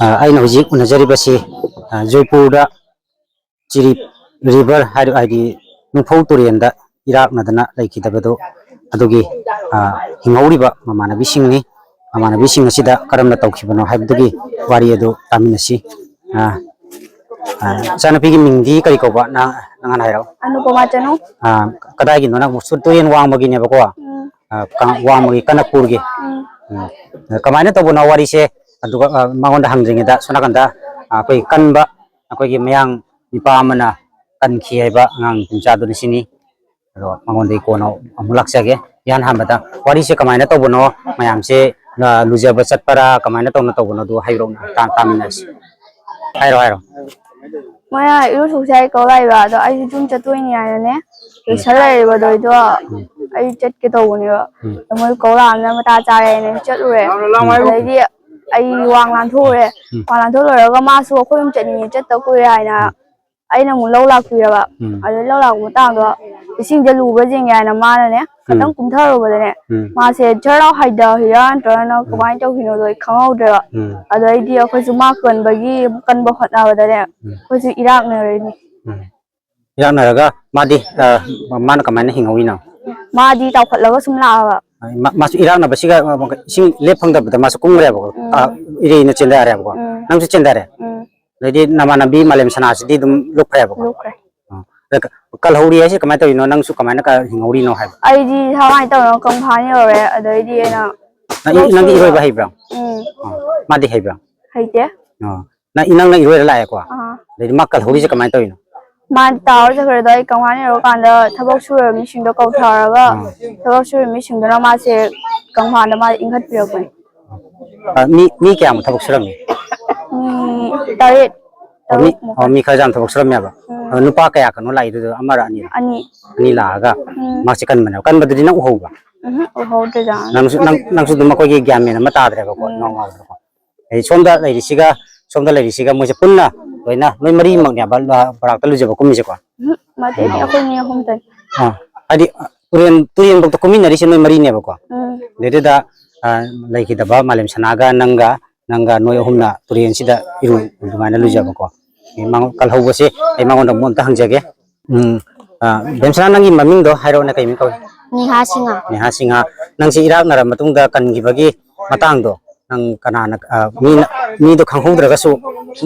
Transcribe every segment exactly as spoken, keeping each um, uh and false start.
ꯑ, ꯑꯩꯅ ꯍꯧꯖꯤꯛ ꯎꯅꯖꯔꯤꯕꯁꯤ, ꯑ, ꯖꯣꯏꯄꯨꯔꯗ ꯆꯤꯔꯤ ꯔꯤꯚꯔ ꯍꯥꯏꯔ-, ꯍꯥꯏꯗꯤ ꯅꯨꯡꯐꯧ ꯇꯨꯔꯦꯟꯗ ꯏꯔꯥꯛꯅꯗꯅ ꯂꯩꯈꯤꯗꯕꯗꯣ, ꯑꯗꯨꯒꯤ, ꯑ, ꯍꯤꯡꯍꯧꯔꯤꯕ ꯃꯃꯥꯟꯅꯕꯤꯁꯤꯡꯅꯤ꯫ ꯃꯃꯥꯟꯅꯕꯤꯁꯤꯡ ꯑꯁꯤꯗ ꯀꯔꯝꯅ ꯇꯧꯈꯤꯕꯅꯣ ꯍꯥꯏꯕꯗꯨꯒꯤ ꯋꯥꯔꯤ ꯑꯗꯨ ꯇꯥꯃꯤꯟꯅꯁꯤ꯫ ꯑ, ꯑ, ꯏꯆꯥꯅꯨꯄꯤꯒꯤ ꯃꯤꯡꯗꯤ ꯀꯔꯤ ꯀꯧꯕ? ꯅꯪ, ꯅꯪ ꯍꯥꯟꯅ ꯍꯥꯏꯔꯛꯑꯣ꯫ ꯑꯅꯨꯄꯃꯥ ꯆꯅꯨ꯫ ꯑ, ꯀꯗꯥꯏꯒꯤꯅꯣ? ꯅꯪ ꯁꯨ-, ꯇꯨꯔꯦꯟ ꯋꯥꯡꯃꯒꯤꯅꯦꯕꯀꯣ? ꯎꯝ꯫ ꯑ, ꯀ-, ꯋꯥꯡꯃꯒꯤ ꯀꯅꯛꯄꯨꯔꯒꯤ꯫ ꯎꯝ꯫ ꯎꯝ꯫ ꯀꯃꯥꯏꯅ ꯇꯧꯕꯅꯣ ꯋꯥꯔꯤꯁꯦ? ꯑꯗꯨꯒ, ꯑ, ꯃꯉꯣꯟꯗ ꯍꯪꯗ꯭ꯔꯤꯉꯩꯗ ꯁꯣꯝ ꯅꯥꯀꯟꯗ, ꯑ, ꯑꯩꯈꯣꯏ ꯀꯟꯕ, ꯑꯩꯈꯣꯏꯒꯤ ꯃꯌꯥꯡ ꯅꯨꯄꯥ ꯑꯃꯅ ꯀꯟꯈꯤ ꯍꯥꯏꯕ ꯑꯉꯥꯡ ꯅꯨꯄꯤ ꯃꯆꯥꯗꯨꯅ ꯁꯤꯅꯤ꯫ ꯑꯗꯣ ꯃꯉꯣꯟꯗꯒꯤ ꯀꯣꯟꯅ ꯑꯃꯨꯛ ꯂꯥꯛꯆꯒꯦ꯫ ꯏꯍꯥꯟ ꯍꯥꯟꯕꯗ ꯋꯥꯔꯤꯁꯦ ꯀꯃꯥꯏꯅ ꯇꯧꯕꯅꯣ? ꯃꯌꯥꯝꯁꯦ, ꯑ, ꯂꯨꯖꯕ ꯆꯠꯄꯔꯥ? ꯀꯃꯥꯏꯅ ꯇꯧꯅ ꯇꯧꯕꯅꯣ? ꯑꯗꯨ ꯍꯥꯏꯔꯛꯑꯣꯅꯦ꯫ ꯇꯥ-, ꯇꯥꯃꯤꯟꯅꯁꯤ꯫ ꯍꯥꯏꯔꯣ, ꯍꯥꯏꯔꯣ꯫ ꯃꯣꯏꯅ ꯏꯔꯨ ꯊꯣꯛꯁꯦ ꯍꯥꯏ ꯀꯧ ꯂꯥꯛꯏꯕ, ꯑꯗꯣ ꯑꯩꯁꯨ ꯌꯨꯝ ꯆꯠꯇꯣꯏꯅꯤ ꯍꯥꯏꯅꯅꯦ, ꯎꯝ꯫ ꯂꯣꯏꯁꯜ ꯂꯩꯔꯦꯕ ꯑꯗꯣ ꯑꯩꯗꯣ ꯎꯝ꯫ ꯑꯩ ꯆꯠꯀꯦ ꯇꯧꯕꯅꯦꯕ꯫ ꯎꯝ꯫ ꯑꯗꯣ ꯃꯣꯏ ꯀꯧ ꯂꯥꯛꯑꯝꯅꯤꯅ ꯃꯇꯥ ꯆꯥꯔꯦꯅ ꯆꯠꯂꯨꯔꯦ꯫ ꯎꯝ꯫ ꯑꯗꯩꯗꯤ ꯑꯩ ꯋꯥꯡ ꯂꯥꯟꯊꯣꯛꯎꯔꯦ꯫ ꯎꯝ꯫ ꯋꯥꯡ ꯂꯥꯟꯊꯣꯛ ꯂꯣꯏꯔꯒ ꯃꯥꯁꯨ ꯑꯩꯈꯣꯏ ꯌꯨꯝ ꯆꯠꯅꯤꯡꯉꯦ, ꯆꯠꯇ ꯀꯨꯏꯔꯦ ꯍꯥꯏꯅ ꯎꯝ꯫ ꯑꯩꯅ ꯑꯃꯨꯛ ꯂꯧ ꯂꯥꯛꯄꯤꯔꯕ꯫ ꯎꯝ꯫ ꯑꯗꯩ ꯂꯧ ꯂꯥꯛꯄ ꯃꯇꯥꯡꯗꯣ ꯏꯁꯤꯡꯁꯦ ꯂꯨꯕ꯭ꯔꯥ ꯌꯦꯡꯒꯦ ꯍꯥꯏꯅ ꯃꯥꯅꯅꯦ, ꯈꯤꯇꯪ ꯎꯝ꯫ ꯀꯨꯝꯊꯔꯨꯕꯗꯅꯦ, ꯎꯝ꯫ ꯃꯥꯁꯦ ꯖꯔ ꯂꯥꯎ ꯍꯥꯏꯊꯈꯤꯔꯥ ꯅꯠꯇ꯭ꯔꯒꯅ ꯎꯝ꯫ ꯀꯃꯥꯏꯅ ꯇꯧꯈꯤꯅꯣꯗꯣ ꯑꯩ ꯈꯪꯍꯧꯗ꯭ꯔꯦꯕ꯫ ꯎꯝ꯫ ꯑꯗꯩꯗꯤ ꯑꯩꯈꯣꯏꯁꯨ ꯃꯥ ꯀꯟꯕꯒꯤ ꯀꯟꯕ ꯍꯣꯠꯅꯕꯗꯅꯦ, ꯎꯝ꯫ ꯑꯩꯈꯣꯏꯁꯨ ꯏꯔꯥꯛꯅꯔꯤꯅꯤ꯫ ꯎꯝ꯫ ꯏꯔꯥꯛꯅꯔꯒ ꯃꯥꯗꯤ, ꯑ, ꯃꯥꯅ ꯀꯃꯥꯏꯅ ꯍꯤꯡꯍꯧꯔꯤꯅꯣ? ꯃꯥꯗꯤ ꯆꯥꯎꯈꯠꯂꯒ ꯁꯨꯝ ꯂꯥꯛꯑꯕ꯫ ꯃꯥ-, ꯃꯥꯁꯨ ꯏꯔꯥꯛꯅꯕꯁꯤꯒ, ꯑ, ꯏꯁꯤꯡ ꯂꯦꯞ ꯐꯪꯗꯕꯗ ꯃꯥꯁꯨ ꯀꯨꯝꯈ꯭ꯔꯦꯕꯀꯣ꯫ ꯎꯝ꯫ ꯑ, ꯏꯔꯩꯅ ꯆꯦꯟꯊꯔꯦꯕꯀꯣ꯫ ꯎꯝ꯫ ꯅꯪꯁꯨ ꯆꯦꯟꯊꯔꯦ꯫ ꯎꯝ꯫ ꯑꯗꯩꯗꯤ ꯅꯃꯥꯟꯅꯕꯤ ꯃꯥꯂꯦꯝ ꯁꯅꯥꯁꯤꯗꯤ ꯑꯗꯨꯝ ꯂꯨꯞꯈ꯭ꯔꯦꯕꯀꯣ꯫ ꯂꯨꯞꯈ꯭ꯔꯦ꯫ ꯑ, ꯑꯗ ꯀ-, ꯀꯜꯍꯧꯔꯤ ꯍꯥꯏꯁꯦ ꯀꯃꯥꯏꯅ ꯇꯧꯔꯤꯅꯣ? ꯅꯪꯁꯨ ꯀꯃꯥꯏꯅ ꯀ-, ꯍꯤꯡꯍꯧꯔꯤꯅꯣ ꯍꯥꯏꯕ? ꯑꯩꯗꯤ ꯀꯃꯥꯏꯅ ꯇꯧꯔꯤꯅꯣ, ꯀꯪꯐꯥꯟ ꯌꯧꯔꯦ, ꯑꯗꯩꯗꯤ ꯑꯩꯅ ꯅꯪ ꯏ-, ꯊꯕꯛ ꯅꯪꯗꯤ ꯁꯨꯕ ꯏꯔꯣꯏꯕ ꯍꯩꯕ꯭ꯔꯣ? ꯎꯝ꯫ ꯑ, ꯃꯥꯗꯤ ꯍꯩꯕ꯭ꯔꯣ? ꯍꯩꯇꯦ꯫ ꯑ, ꯅꯪ, ꯅꯪꯅ ꯏꯔꯣꯏꯔ ꯂꯥꯛꯑꯦꯀꯣ? ꯑꯥ꯫ ꯑꯗꯩꯗꯤ ꯃꯥ ꯀꯜꯍꯧꯔꯤꯁꯦ ꯀꯃꯥꯏꯅ ꯇꯧꯔꯤꯅꯣ? ꯃꯥꯗꯤ ꯇꯥꯍꯧ ꯆꯠꯈ꯭ꯔꯦ, ꯑꯗꯣ ꯑꯩ ꯀꯪꯐꯥꯟ ꯌꯧꯔꯀꯥꯟꯗ ꯊꯕꯛ ꯁꯨꯔꯕ ꯃꯤꯁꯤꯡꯗꯣ ꯀꯧꯊꯔꯒ, ꯑꯥ꯫ ꯊꯕꯛ ꯁꯨꯔꯤꯕ ꯃꯤꯁꯤꯡꯗꯨꯅ ꯃꯥꯁꯦ ꯀꯪꯐꯥꯟꯗ ꯃꯥꯁꯦ ꯏꯟꯈꯠꯄꯤꯔꯛꯄꯅꯤ꯫ ꯑ, ꯃꯤ, ꯃꯤ ꯀꯌꯥꯃꯨꯛ ꯊꯕꯛ ꯁꯨꯔꯝꯃꯤ? ꯃꯤ ꯇꯔꯦꯠ, ꯑꯣ, ꯃꯤ, ꯇꯔꯨꯛꯃꯨꯛ꯫ ꯑꯣ, ꯃꯤ ꯈꯔ ꯌꯥꯝ ꯊꯕꯛ ꯁꯨꯔꯝꯃꯦꯕ꯫ ꯎꯝ꯫ ꯑ, ꯅꯨꯄꯥ ꯀꯌꯥ ꯀꯩꯅꯣ ꯂꯥꯛꯏꯗꯨꯗ? ꯑꯃꯔ ꯑꯅꯤꯔ? ꯑꯅꯤ꯫ ꯑꯅꯤ ꯂꯥꯛꯑꯒ ꯎꯝ꯫ ꯃꯥꯁꯦ ꯀꯟꯕꯅꯦꯕ꯫ ꯀꯟꯕꯗꯨꯗꯤ ꯅꯪ ꯎꯍꯧꯕ꯭ꯔꯥ? ꯎꯝ, ꯎꯍꯧꯗ꯭ꯔꯦꯗ꯫ ꯅꯪꯁꯨ, ꯅꯪ, ꯅꯪꯁꯨ ꯑꯗꯨꯝ ꯑꯩꯈꯣꯏꯒꯤ ꯒ꯭ꯌꯥꯟ ꯃꯦꯟ ꯑꯃ ꯇꯥꯗ꯭ꯔꯦꯕꯀꯣ, ꯎꯝ꯫ ꯏꯉꯥꯎ ꯉꯥꯎꯗ꯭ꯔꯦꯀꯣ꯫ ꯑꯩ ꯁꯣꯝꯗ ꯂꯩꯔꯤꯁꯤꯒ, ꯁꯣꯝꯗ ꯂꯩꯔꯤꯁꯤꯒ ꯃꯣꯏꯁꯦ ꯄꯨꯟꯅ ꯂꯣꯏꯅ ꯅꯣꯏ ꯃꯔꯤꯃꯛꯅꯦꯕ, ꯑ, ꯕꯔꯥꯛꯇ ꯂꯨꯖꯕ ꯀꯨꯝꯃꯤꯁꯦꯀꯣ? ꯎꯝ, ꯅꯠꯇꯦ, ꯑꯩꯈꯣꯏ ꯃꯤ ꯑꯍꯨꯝꯇꯅꯤ꯫ ꯑꯥ, ꯍꯥꯏꯗꯤ, ꯑ, ꯇꯨꯔꯦꯟ, ꯇꯨꯔꯦꯟꯐꯧꯗ ꯀꯨꯝꯃꯤꯟꯅꯔꯤꯁꯦ ꯅꯣꯏ ꯃꯔꯤꯅꯦꯕꯀꯣ? ꯎꯝ꯫ ꯑꯗꯩꯗꯨꯗ, ꯑ, ꯂꯩꯈꯤꯗꯕ ꯃꯥꯂꯦꯝ ꯁꯅꯥꯒ ꯅꯪꯒ ꯅꯪꯒ ꯅꯣꯏ ꯑꯍꯨꯝꯅ ꯇꯨꯔꯦꯟꯁꯤꯗ ꯏꯔꯨ ꯑꯗꯨꯃꯥꯏꯅ ꯂꯨꯖꯕꯀꯣ꯫ ꯑꯩ ꯃꯉꯣꯟ-, ꯀꯜꯍꯧꯕꯁꯦ ꯑꯩ ꯃꯉꯣꯟꯗ ꯑꯃꯨꯛ ꯑꯝꯇ ꯍꯪꯖꯒꯦ꯫ ꯎꯝ, ꯑ, ꯕꯦꯝꯁꯅꯥ, ꯅꯪꯒꯤ ꯃꯃꯤꯡꯗꯣ ꯍꯥꯏꯔꯛꯑꯣꯅꯦ, ꯀꯩ ꯃꯤꯡ ꯀꯧꯏ? ꯅꯦꯍꯥ ꯁꯤꯡꯍ꯫ ꯅꯦꯍꯥ ꯁꯤꯡꯍ꯫ ꯅꯪꯁꯦ ꯏꯔꯥꯛꯅꯔ ꯃꯇꯨꯡꯗ ꯀꯟꯈꯤꯕꯒꯤ ꯃꯇꯥꯡꯗꯣ ꯅꯪ ꯀꯅꯥꯅ, ꯑ, ꯃꯤꯅ, ꯃꯤꯗꯣ ꯈꯪꯍꯧꯗ꯭ꯔꯒꯁꯨ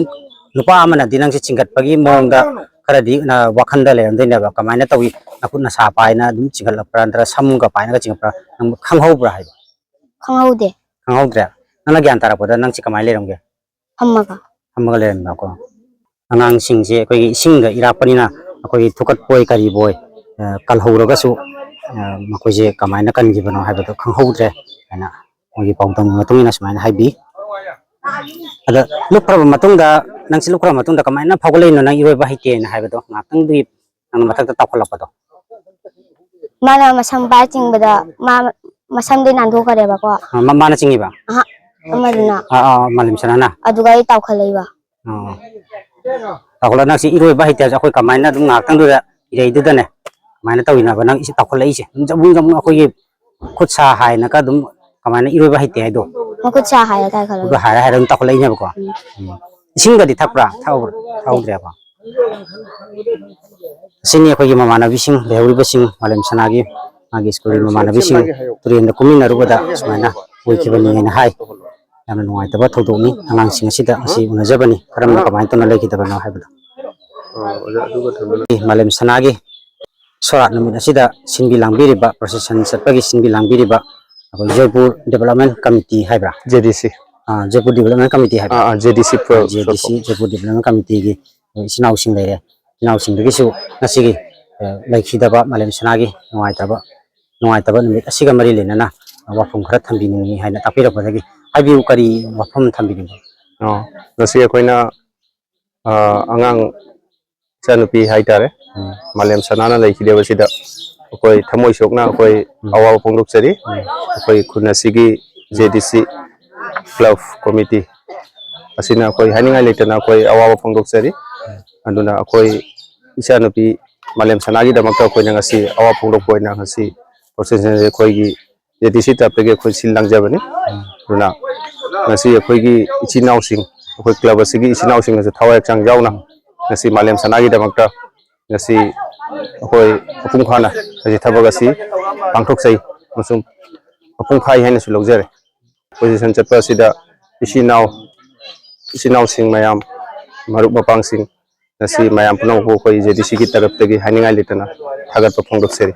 ꯅꯨꯄꯥ ꯑꯃꯅꯗꯤ ꯅꯪꯁꯦ ꯆꯤꯡꯈꯠꯄꯒꯤ ꯃꯑꯣꯡꯗ ꯈꯔꯗꯤ, ꯑ, ꯋꯥꯈꯜꯗ ꯂꯩꯔꯝꯗꯣꯏꯅꯦꯕ꯫ ꯀꯃꯥꯏꯅ ꯇꯧꯏ? ꯅꯈꯨꯠ ꯅꯁꯥ ꯄꯥꯏꯅ ꯑꯗꯨꯝ ꯆꯤꯡꯈꯠꯂꯛꯄ꯭ꯔꯥ, ꯅꯠꯇ꯭ꯔꯒ ꯁꯝꯒ ꯄꯥꯏꯅꯒ ꯆꯤꯡꯈꯠꯄ꯭ꯔꯥ? ꯅꯪ ꯈꯪꯍꯧꯕ꯭ꯔꯥ ꯍꯥꯏꯕ? ꯈꯪꯍꯧꯗꯦ꯫ ꯈꯪꯍꯧꯗ꯭ꯔꯦ? ꯅꯪꯅ ꯒ꯭ꯌꯥꯟ ꯇꯥꯔꯛꯄꯗ ꯅꯪꯁꯦ ꯀꯃꯥꯏꯅ ꯂꯩꯔꯝꯒꯦ? ꯐꯝꯃꯒ꯫ ꯐꯝꯃꯒ ꯂꯩꯔꯝꯕꯀꯣ꯫ ꯑꯉꯥꯡꯁꯤꯡꯁꯦ ꯑꯩꯈꯣꯏꯒꯤ ꯏꯁꯤꯡꯗ ꯏꯔꯥꯛꯄꯅꯤꯅ ꯑꯩꯈꯣꯏꯒꯤ ꯊꯨꯀꯠꯄꯣꯏ ꯀꯔꯤꯕꯣꯏ, ꯑ, ꯀꯜꯍꯧꯔꯒꯁꯨ, ꯑ, ꯃꯈꯣꯏꯁꯦ ꯀꯃꯥꯏꯅ ꯀꯟꯈꯤꯕꯅꯣ ꯍꯥꯏꯕꯗꯣ ꯈꯪꯍꯧꯗ꯭ꯔꯦ ꯍꯥꯏꯅ ꯃꯣꯏꯒꯤ ꯄꯥꯎꯗꯝꯒꯤ ꯃꯇꯨꯡ ꯏꯟꯅ ꯁꯨꯃꯥꯏꯅ ꯍꯥꯏꯕꯤ꯫ ꯑꯗ ꯂꯨꯞꯈ꯭ꯔꯕ ꯃꯇꯨꯡꯗ, ꯅꯪꯁꯦ ꯂꯨꯞꯈ꯭ꯔꯕ ꯃꯇꯨꯡꯗ ꯀꯃꯥꯏꯅ ꯐꯥꯎꯒꯠꯂꯛꯏꯅꯣ, ꯅꯪ ꯏꯔꯣꯏꯕ ꯍꯩꯇꯦꯅ ꯍꯥꯏꯕꯗꯣ? ꯉꯥꯏꯍꯥꯛꯇꯪꯗꯨꯒꯤ ꯅꯪꯅ ꯃꯊꯛꯇ ꯇꯥꯎꯈꯠꯂꯛꯄꯗꯣ꯫ ꯃꯥꯅ ꯃꯁꯝ ꯄꯥꯏꯔ ꯆꯤꯡꯕꯗ ꯃꯥ ꯃꯁꯝꯗꯤ ꯅꯥꯟꯊꯣꯛꯈ꯭ꯔꯦꯕꯀꯣ꯫ ꯑ, ꯃ-, ꯃꯥꯅ ꯆꯤꯡꯉꯤꯕ? ꯑꯍ, ꯑꯃꯗꯨꯅ꯫ ꯑꯥ, ꯑꯥ, ꯃꯥꯂꯦꯝ ꯁꯅꯥꯅ? ꯑꯗꯨꯒ ꯑꯩ ꯇꯥꯎꯈꯠꯂꯛꯏꯕ꯫ ꯑꯣ꯫ ꯇꯥꯎꯈꯠꯂ-, ꯅꯪꯁꯤ ꯏꯔꯣꯏꯕ ꯍꯩꯇꯦ ꯍꯥꯏꯕꯁꯦ ꯑꯩꯈꯣꯏ ꯀꯃꯥꯏꯅ ꯑꯗꯨꯝ ꯉꯥꯏꯍꯥꯛꯇꯪꯗꯨꯗ ꯏꯔꯩꯗꯨꯗꯅꯦ ꯀꯃꯥꯏꯅ ꯇꯧꯔꯤꯅꯣꯕ? ꯅꯪ ꯏꯁꯤꯡ ꯇꯥꯎꯈꯠꯂꯛꯏꯁꯦ ꯑꯗꯨꯝ ꯖꯕꯨꯡ ꯖꯕꯨꯡ ꯑꯩꯈꯣꯏꯒꯤ ꯈꯨꯠ ꯁꯥ ꯍꯥꯏꯅꯒ ꯑꯗꯨꯝ ꯀꯃꯥꯏꯅ ꯏꯔꯣꯏꯕ ꯍꯩꯇꯦ ꯍꯥꯏꯗꯣ? ꯃꯈꯨꯠ ꯁꯥ ꯍꯥꯏꯔ ꯇꯥꯏꯈꯠꯂꯛꯏ꯫ ꯑꯗꯨ ꯍꯥꯏꯔ ꯍꯥꯏꯔ ꯑꯗꯨꯝ ꯇꯥꯎꯈꯠꯂꯛꯏꯅꯦꯕꯀꯣ? ꯎꯝ꯫ ꯎꯝ꯫ ꯏꯁꯤꯡꯒꯗꯤ ꯊꯛꯄ꯭ꯔꯥ? ꯊꯛꯍꯧꯕ꯭ꯔꯥ? ꯊꯛꯍꯧꯗ꯭ꯔꯦꯕ? ꯑꯁꯤꯅꯤ ꯑꯩꯈꯣꯏꯒꯤ ꯃꯃꯥꯟꯅꯕꯤꯁꯤꯡ, ꯂꯩꯍꯧꯔꯤꯕꯁꯤꯡ, ꯃꯥꯂꯦꯝ ꯁꯅꯥꯒꯤ ꯃꯥꯒꯤ ꯁ꯭ꯀꯨꯜꯒꯤ ꯃꯃꯥꯟꯅꯕꯤꯁꯤꯡ ꯇꯨꯔꯦꯟꯗ ꯀꯨꯝꯃꯤꯟꯅꯔꯨꯕꯗ ꯁꯨꯃꯥꯏꯅ ꯑꯣꯏꯈꯤꯕꯅꯤ ꯍꯥꯏꯅ ꯍꯥꯏ꯫ ꯌꯥꯝꯅ ꯅꯨꯡꯉꯥꯏꯇꯕ ꯊꯧꯗꯣꯛꯅꯤ꯫ ꯑꯉꯥꯡꯁꯤꯡ ꯑꯁꯤꯗ ꯉꯁꯤ ꯎꯅꯖꯕꯅꯤ꯫ ꯀꯔꯝꯅ, ꯀꯃꯥꯏꯅ ꯇꯧꯅ ꯂꯩꯈꯤꯗꯕꯅꯣ ꯍꯥꯏꯕꯗꯣ꯫ ꯑꯣ, ꯑꯣꯖꯥ, ꯑꯗꯨꯒ ꯊꯝꯕꯤꯔꯝꯃꯣ꯫ ꯃꯥꯂꯦꯝ ꯁꯅꯥꯒꯤ ꯁꯣꯔꯥꯠ ꯅꯨꯃꯤꯠ ꯑꯁꯤꯗ ꯁꯤꯟꯕꯤ ꯂꯥꯡꯕꯤꯔꯤꯕ, ꯄ꯭ꯔꯣꯁꯦꯁꯟ ꯆꯠꯄꯒꯤ ꯁꯤꯟꯕꯤ ꯂꯥꯡꯕꯤꯔꯤꯕ ꯑꯩꯈꯣꯏ ꯖꯣꯏꯄꯨꯔ ꯗꯤꯕꯂꯞꯃꯦꯟ ꯀꯃꯤꯇꯤ ꯍꯥꯏꯕ꯭ꯔꯥ? ꯖꯦ ꯗꯤ ꯁꯤ꯫ ꯑꯥ, ꯖꯣꯏꯄꯨꯔ ꯗꯤꯕꯂꯞꯃꯦꯟ ꯀꯃꯤꯇꯤ ꯍꯥꯏꯕ꯭ꯔꯥ? ꯑꯥ, ꯑꯥ, ꯖꯦ ꯗꯤ ꯁꯤ ꯄ꯭ꯔꯣ-, ꯖꯦ ꯗꯤ ꯁꯤ, ꯄ꯭ꯔꯣ-, ꯖꯣꯏꯄꯨꯔ ꯗꯤꯕꯂꯞꯃꯦꯟ ꯀꯃꯤꯇꯤꯒꯤ ꯏꯆꯤꯟ ꯏꯅꯥꯎꯁꯤꯡ ꯂꯩꯔꯦ꯫ ꯏꯆꯤꯟ ꯏꯅꯥꯎꯁꯤꯡꯗꯒꯤꯁꯨ ꯉꯁꯤꯒꯤ, ꯑ, ꯂꯩꯈꯤꯗꯕ ꯃꯥꯂꯦꯝ ꯁꯅꯥꯒꯤ ꯅꯨꯡꯉꯥꯏꯇꯕ, ꯅꯨꯡꯉꯥꯏꯇꯕ ꯅꯨꯃꯤꯠ ꯑꯁꯤꯒ ꯃꯔꯤ ꯂꯩꯅꯅ ꯋꯥꯐꯝ ꯈꯔ ꯊꯝꯕꯤꯅꯤꯡꯏ ꯍꯥꯏꯅ ꯇꯥꯛꯄꯤꯔꯛꯄꯗꯒꯤ꯫ ꯍꯥꯏꯕꯤꯌꯨ, ꯀꯔꯤ ꯋꯥꯐꯝ ꯊꯝꯕꯤꯅꯤꯡꯕ? ꯑꯣ, ꯉꯁꯤ ꯑꯩꯈꯣꯏꯅ, ꯑ, ꯑꯉꯥꯡ ꯏꯆꯥꯅꯨꯄꯤ ꯍꯥꯏꯇꯥꯔꯦ, ꯎꯝ꯫ ꯃꯥꯂꯦꯝ ꯁꯅꯥꯅ ꯂꯩꯈꯤꯗꯕꯁꯤꯗ ꯑꯩꯈꯣꯏ ꯊꯃꯣꯏ ꯁꯣꯛꯅ ꯑꯩꯈꯣꯏ ꯎꯝ꯫ ꯑꯋꯥꯕ ꯐꯣꯡꯗꯣꯛꯆꯔꯤ꯫ ꯎꯝ꯫ ꯑꯩꯈꯣꯏ ꯈꯨꯟ ꯑꯁꯤꯒꯤ ꯖꯦ ꯗꯤ ꯁꯤ ꯀ꯭ꯂꯕ ꯀꯣꯃꯤꯇꯤ ꯑꯁꯤꯅ ꯑꯩꯈꯣꯏ ꯍꯥꯏꯅꯤꯡꯉꯥꯏ ꯂꯩꯇꯅ ꯑꯩꯈꯣꯏ ꯑꯋꯥꯕ ꯐꯣꯡꯗꯣꯛꯆꯔꯤ꯫ ꯎꯝ꯫ ꯑꯗꯨꯅ ꯑꯩꯈꯣꯏ ꯏꯆꯥꯅꯨꯄꯤ ꯃꯥꯂꯦꯝ ꯁꯅꯥꯒꯤꯗꯃꯛꯇ ꯑꯩꯈꯣꯏꯅ ꯉꯁꯤ ꯑꯋꯥꯕ ꯐꯣꯡꯗꯣꯛꯄ ꯑꯣꯏꯅ ꯉꯁꯤ ꯄ꯭ꯔꯣꯁꯦꯁꯟꯁꯦ ꯑꯩꯈꯣꯏꯒꯤ ꯖꯦ ꯗꯤ ꯁꯤ ꯇꯔꯞꯇꯒꯤ ꯑꯩꯈꯣꯏ ꯁꯤꯜ ꯂꯥꯡꯖꯕꯅꯤ꯫ ꯎꯝ꯫ ꯑꯗꯨꯅ ꯉꯁꯤ ꯑꯩꯈꯣꯏꯒꯤ ꯏꯆꯤꯟ ꯏꯅꯥꯎꯁꯤꯡ, ꯑꯩꯈꯣꯏ ꯀ꯭ꯂꯕ ꯑꯁꯤꯒꯤ ꯏꯆꯤꯟ ꯏꯅꯥꯎꯁꯤꯡꯅꯁꯨ ꯊꯋꯥꯏ ꯍꯛꯆꯥꯡ ꯌꯥꯎꯅ ꯉꯁꯤ ꯃꯥꯂꯦꯝ ꯁꯅꯥꯒꯤꯗꯃꯛꯇ ꯉꯁꯤ ꯑꯩꯈꯣꯏ ꯃꯄꯨꯡ ꯐꯥꯅ ꯉꯁꯤ ꯊꯕꯛ ꯑꯁꯤ ꯄꯥꯡꯊꯣꯛꯆꯩ ꯑꯃꯁꯨꯡ ꯃꯄꯨꯡ ꯐꯥꯏ ꯍꯥꯏꯅꯁꯨ ꯂꯧꯖꯔꯦ꯫ ꯄ꯭ꯔꯣꯁꯦꯁꯟ ꯆꯠꯄ ꯑꯁꯤꯗ ꯏꯆꯤꯟ ꯏꯅꯥꯎ, ꯏꯆꯤꯟ ꯏꯅꯥꯎꯁꯤꯡ ꯃꯌꯥꯝ, ꯃꯔꯨꯞ ꯃꯄꯥꯡꯁꯤꯡ, ꯉꯁꯤ ꯃꯌꯥꯝ ꯄꯨꯝꯅꯃꯛꯄꯨ ꯑꯩꯈꯣꯏ ꯖꯦ ꯗꯤ ꯁꯤꯒꯤ ꯇꯔꯞꯇꯒꯤ ꯍꯥꯏꯅꯤꯡꯉꯥꯏ ꯂꯩꯇꯅ ꯊꯥꯒꯠꯄ ꯐꯣꯡꯗꯣꯛꯆꯔꯤ꯫